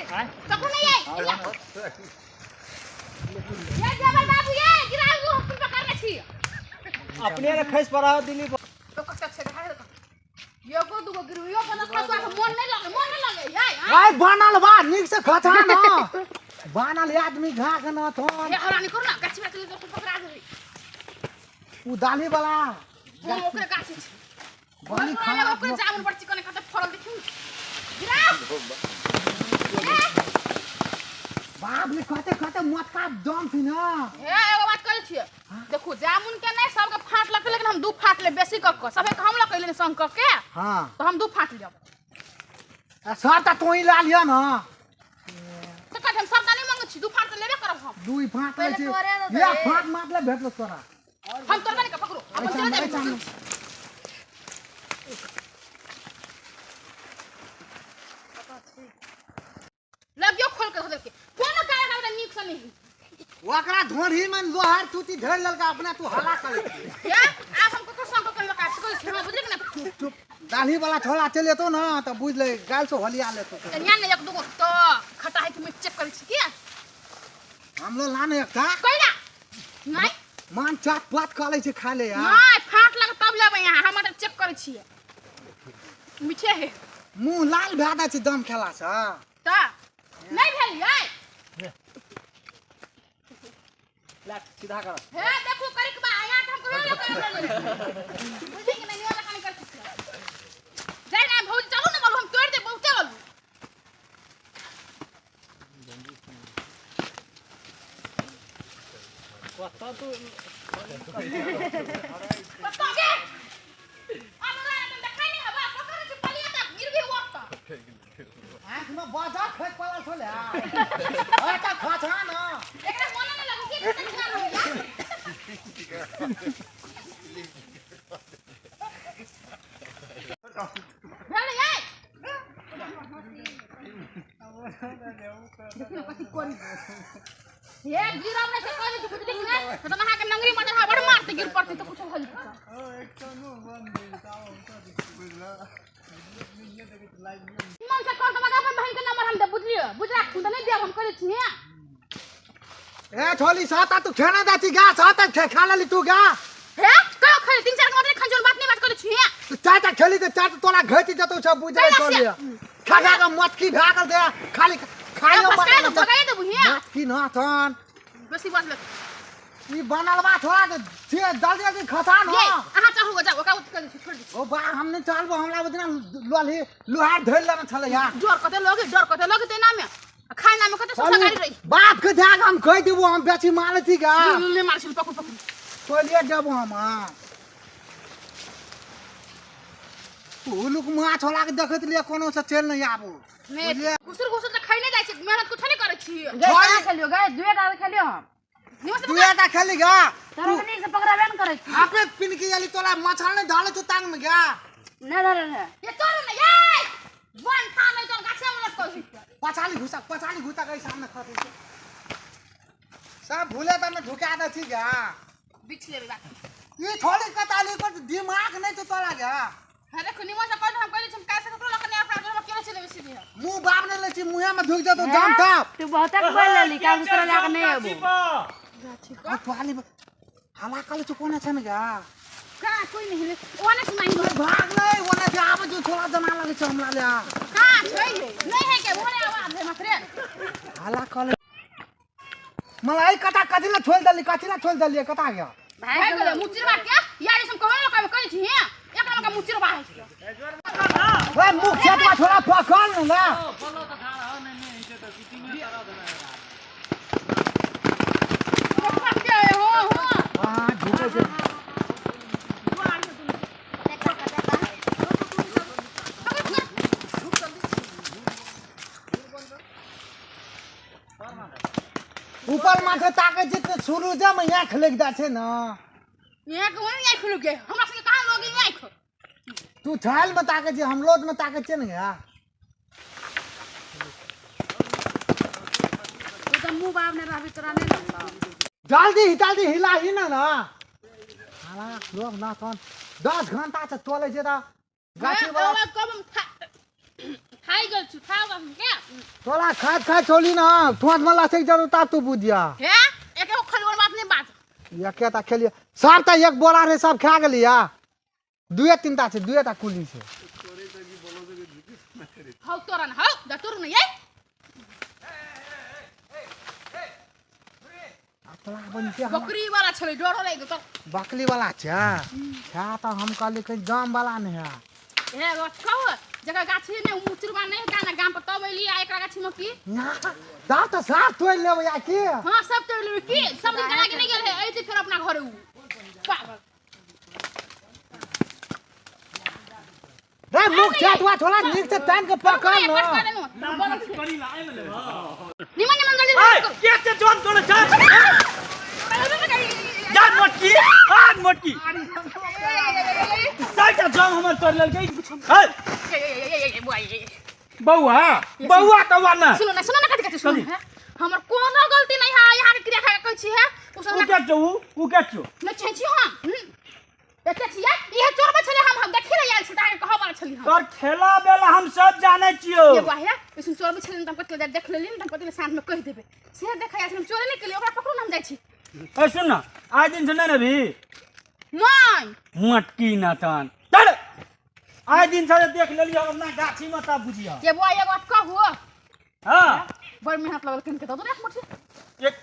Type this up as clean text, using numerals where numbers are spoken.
चकू नहीं आई ये जबर बाबू ये गिरा दू हम पकड़ने छी अपने रे खस पड़ा दिल्ली तो कब तक से देखा एगो दूगो गिरवियो बनल खसुआ के मन नहीं लगे मन नहीं लगे ये आय बनल बा नीक से खथा न बनल आदमी घा के न थन ये हरानी करू ना गाछी में चली तो पकड़ा देबी उ दाली वाला वो ओकरे गाछी छै बनी खा ओकरे जामुन पर चिकन कते फरल देखिउ गिरा बाप रे कते कते मोटका दम थी ना हे एगो बात कहै छियै देखू जामुन के नहीं सबके फाट लगतै लेकिन हम दू फाट ले बेसी कक के सबे के हम लकैले ने संग कक के हां तो हम दू फाट लेब आ सर त तू ही ला लियो ना तो कत हम सब नहीं मांगै छी दू फाट त लेबे करब हम दू फाट ले छी एक फाट मारले भेटलो तोरा हम तोरा नहीं पकड़ो अपन चले जाबे लगियो खोल के धर के कोनो काय का नीक से नहीं ओकरा ढोढ़ी में लोहार टूटी धर ललका अपना तू हला करे के आप हमको को संग के लगा सको छी हम बुझले ना चुप चुप दाढ़ी वाला छोड़ा चले तो ना त बुझ ले गाल से हलिया ले तो कन्या ने एक दूगो तो खटा है कि मैं चेक करे छी के हम लो लाने एकटा कइला नहीं मान चाट पात खा ले छी खा ले यार नहीं फाट लग तब लेबै यहां हम त चेक करे छी मीठे है मुंह लाल भए जाइ छै दम खेला से त नहीं भेल यै ला सीधा कर हे देखो करे के बा यहाँ के हम कहियो ना करे बुझली कि नहीं वाला खाने कर जाय ना भौजी चलू ना बोलू हम तोड़ दे बहुते बोलू कत तू कत गे हमरा देखाइ नहीं हवा पकड़ के पलिया त गिर भी वक्त आंख में बाजा फेंक पड़ल छले आ त खछा ना एकरा मन नहीं लगै कि कत ध्यान हो भेल यै हे गिरब नहीं से कहै छी बुझली कि नहीं तो अहाँ के नंगरी मटर बड़ मारते गिर पड़ते तो कुछ भइल मन से कह के अपन बहन के नंबर हम दे बुझलियो बुझ राखू त नहीं देब हम कहै छी ए छोली साता तू खेना जाती गा साता खा लेली तू गा हे कयो खेली तीन चार के मात्र खंजोर बात नहीं बात करै छी तू चाचा खेली त चाचा तोरा घटी जतो सब बुझै छोली खा खा के मटकी भए गेल दे खाली खाइयो भगाए देबू हे मटकी न थन बेसी बजल ई बनल बा थोड़ा के छे जल्दी जल्दी खसा न ये अहाँ चाहू जाओ ओकरा उठ के छोड़ दी ओ बा हम नहीं चलबो हमरा ओदिना लोली लोहार धइल लेने छले यार डर कते लगे डर कते लगे तेना में खाना में कते सस्ता गाड़ी रही बाप के ध्यान हम कह देबो हम बेची मारे थी गा ले मार छिल पकड़ पकड़ तोलिए देबो हम हां उलुक माछ होला के देखैत लिए कोनो से चल नहीं आबो नहीं घुसुर घुसुर त खाइ नहीं जाइ छै मेहनत कुछ नहीं करै छी गए खेलियो गए दुए टा खेलियो हम दुए टा खेली गा तोरा के नीक से पकड़ाबे न करै छी आपे पिन के आली तोरा मछल नहीं धाले तू टांग में गा नहीं धरे रे ये तोर न ये वन खा नहीं तोर गाछे में लटकल छी पछाली घुसा के सामने खतै छै सब भूले त में ढुका दै छी गा बिछ लेबे बात ई थोड़ी कताली पर दिमाग नहीं तो तोरा गा हां देखो निमन से कहत हम कहले छी हम काहे से ककरो लक नहीं अपना हम केना चलेबे सीधे मुंह बाप ने ले छी मुंहे में ढुक जतो जाम थाप तू बहुत बोल लेली का दूसरा लाग नहीं आबो ओ तोली हला कल तू कोना छन गा का कोई नहीं ले ओने से नहीं भाग ले ओने से आब जो थोड़ा जना लगे छै हमरा ले का छै नहीं है के ओने आवाज है मात्रे हला कल मलाई कता कथिला छोड़ देली कथिला छोड़ देली कता गया भाग गेलै मुचिरबा के यार हम कहबे न कहबे कहै छी हे एकरा लगा मुचिरबा है छै ओए मुख छेदवा छोड़ा पकड़ न ना के हो हो हां ढुके छै ऊपर माथे ताके छै त सूरज में आंख लग जा छै ना यहाँ के वही आँख लग गए हमरा सबके कहाँ लगे आँख तू थाल में ताके छै हम लोद में ताके छै ने या तू त मुंह बाप ने रहबी तोरा नहीं लगता जल्दी जल्दी हिला ही ना ना साला लोग ना तन 10 घंटा से चले छै त गाछी वाला कब हम खाइ गेल छी खाओ हम के तोरा खाइत खाइत छोली ना ठोस में लसक जरूर ता तू बुझिया। हे एक एगो खलवर बात नहीं बात। एके ता खेलिए सब त एक बोरा रे सब खा गेलिया। दुए तीन ता छै, दुए ता कुली छै। हौ तोरा न हौ जा तोर न ये। तोरा बन के बकरी वाला छलै डरो लागि गेल तो। बकरी वाला छै छा त हम कहली कहीं गाम वाला नहीं है। हे कहो जकर गाछी ने मुचुरबा नहीं गाना गाम पर तब एली आ एकरा गाछी में की ना ता त साफ तोड़ लेबै या की। हां सब तोड़ लेबै की सब दिन करा के नहीं गेल है ऐते फेर अपना घर उ पागल। रे मुख छाटवा थोड़ा नीक से तान के पकड़ न। निमन निमन जल्दी ए के छै जोन तोड़े छै जा मोटकी आ मोटकी साइटा जोन हमर तोड़ लेलकै। ए बौआ बौआ तौआ ना सुनो ना सुनो ना कथि कथि सुनो है हमर कोनो गलती नहीं है यहाँ के क्रिया खा कहै छी है उ सब उ के छौ उ के छौ न छै छी हम एते छियै इहे चोरबै छलै हम देखि रहि आयल छी ताके कहऽ वाला छली हम। तोर खेला बेला हम सब जानै छियौ। ये बुआ हे इसुन चोरबै छलै त हम कथि देख लेली त हम कथि साँझ में कहि देबै से देखै आयल छी हम चोरे नहि केलियै ओकरा पकड़ू न हम जाइ छी। ए सुन न आइ दिन से नहि ने भी नहि मटकी ना तन चल आइ दिन से देख लेली हम अपना गाछी में तब बुझिया। ये बुआ एगो बात कहू। हां बड़ मेहनत लगल कन के दऽ दो एक मुट्ठी। एक